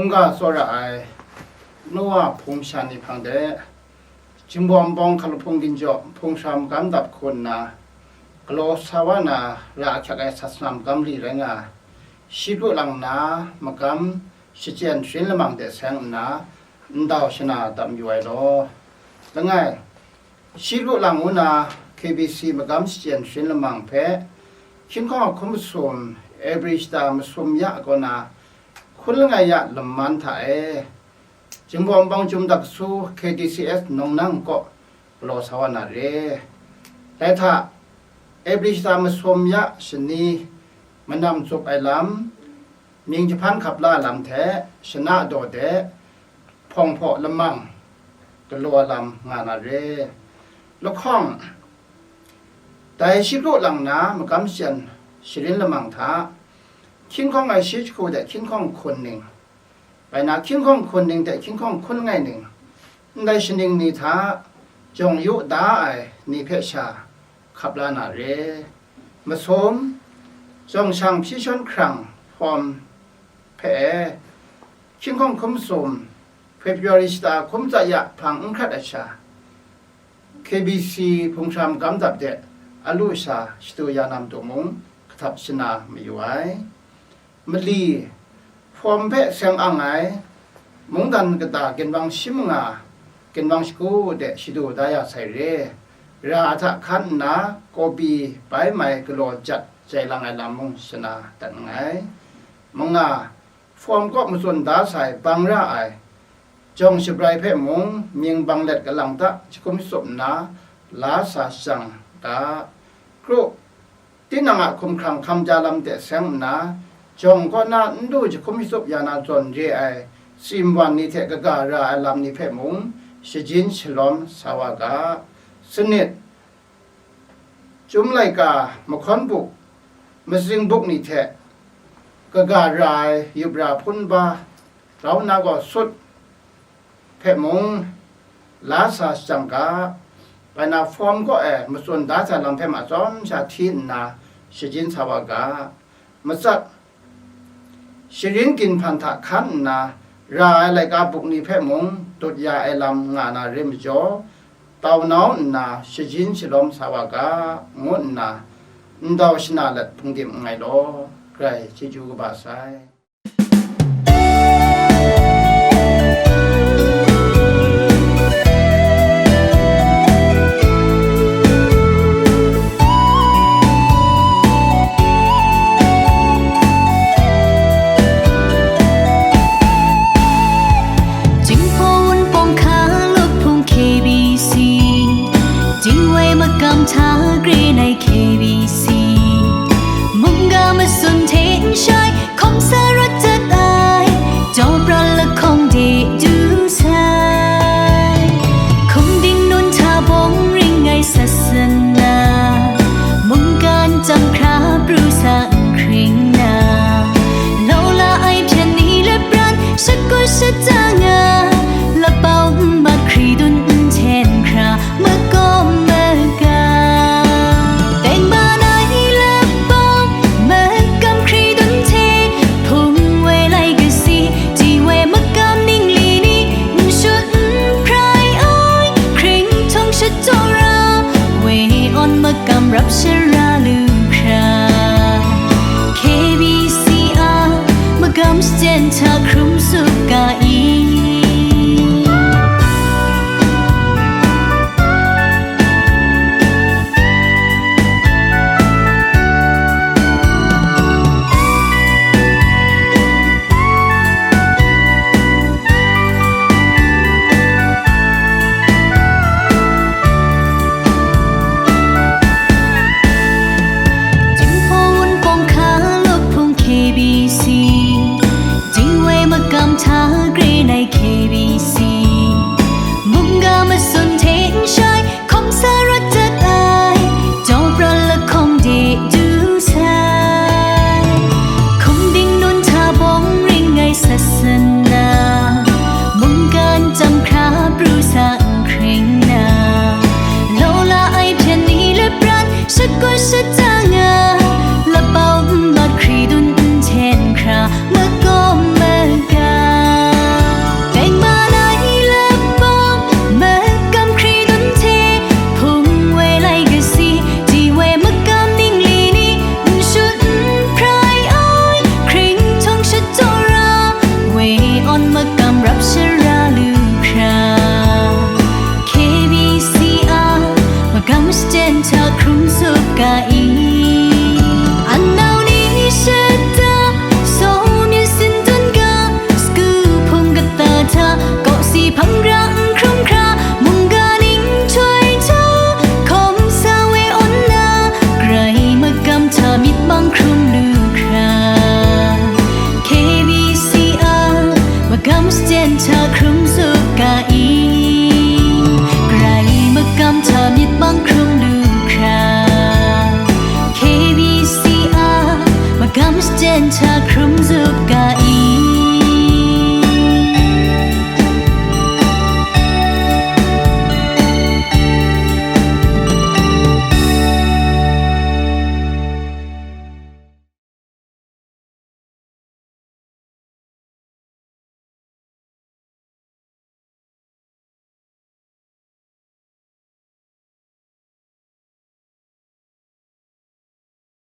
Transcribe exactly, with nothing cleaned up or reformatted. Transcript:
Mungga tsawra ai Noa hpung sha ni hpang de, Jinghpaw Wunpawng hkalup hpung ginjaw hpung sha magam dap hku nna, galaw sa wa na ra ahkyak ai sasana magam li rai nga, shi pru lang nna magam shachyen sharin lamang de seng nna, ndau shana dap yu ai law. Langai, shi pru lang ngu na K B C magam shachyen sharin lamang hpe, hkying hkawng a hkum masum, Ebrishta masum ya kaw na, hkun langai ya laman hta e, Jinghpaw Wunpawng Chyum Dak Su K D C S Nong Nang kaw galaw sa wa na re. Dai hta, Ebrishta masum ya shani manam tsup ai lam, mying jahpan hkap la ai lam hte shana daw de, hpawng hpaw lamang galaw ai lam nga na re. Lahkawng, dai shi pru lang na magam shachyen sharin lamang hta, hkying hkawng ai shi jahku de hkying hkawng hkun ning, bai na hkying hkawng hkun ning de hkying hkawng hkun langai ning, ndai shaning ni hta jawng yu da ai ni hpe sha hkap la na re. Masum, jawng shang hpyi shawn hkrang hpawm hpe e, hkying hkawng hkum sum, February shata hkum tsawra ya hpang n hkrat ai sha, K B C hpung sha magam dap de a lu sha shadu ya na matu mung kahtap shana mayu ai. Mali, hpawm hpe seng ang ai, mungdan kata ginwang shi manga, ginwang shagu de shadu da ya sai re, ra hta hkan nna, kawpi bai mai galaw jat jai lang ai lam mung shana dat nngai. Manga, hpawm kaw matsun da sai bang ra ai, jawng shabrai hpe mung mying bang let kalang ta jahkum shatup nna, la sa shajang ga. Kru, tinang a hkumhkrang hkam ja lam de seng nna, jawng kaw na n du jahkum shatup ya na zawn re ai tsim wan ni hte kaga ra ai lam ni hpe mung shajin shalawm sa wa ga. Sanit, Chyum laika mahkawn buk, matsing buk ni hte kaga ra ai yup ra hpun ba, grau na gaw sut hpe mung la sa shajang ga, bai na hpawm kaw e matsun da sai lam hpe ma tsawm sha hti nna shajin sa wa ga. Matsat, sharin ginhpan hta hkan nna ra ai laika buk ni hpe mung dut ya ai lam nga na re majaw, tau nau nna shajin shalawm sa wa ga, ngu nna ndau shana let hpungdim nngai law, Karai chyeju kaba sai. Jinghpaw Wunpawng hkalup hpung K B C, Tingwai makam hta gre nai K B C, mungga matsun hte n shai, hkawm sa rawt dat ai, daw prat lahkawng de du sai. Hkum ding nun hta bawng ring ai sat sana, mungkan chyam hkra pru sa n hkring na, law la ai hpyen ni let pran, shakut shata nga, lapau n mat hkri dun n hten hkra, makawm maga. Tengman ai lapau, makam hkri dun hte, hpung woi lai kasi, Tingwai makam ningli ni, n shut n hprai ai, hkring htawng shadaw ra, woi awn makam rap shara lu hkra, K B C a makam shachyen hta hkrum sup ga i. Kaing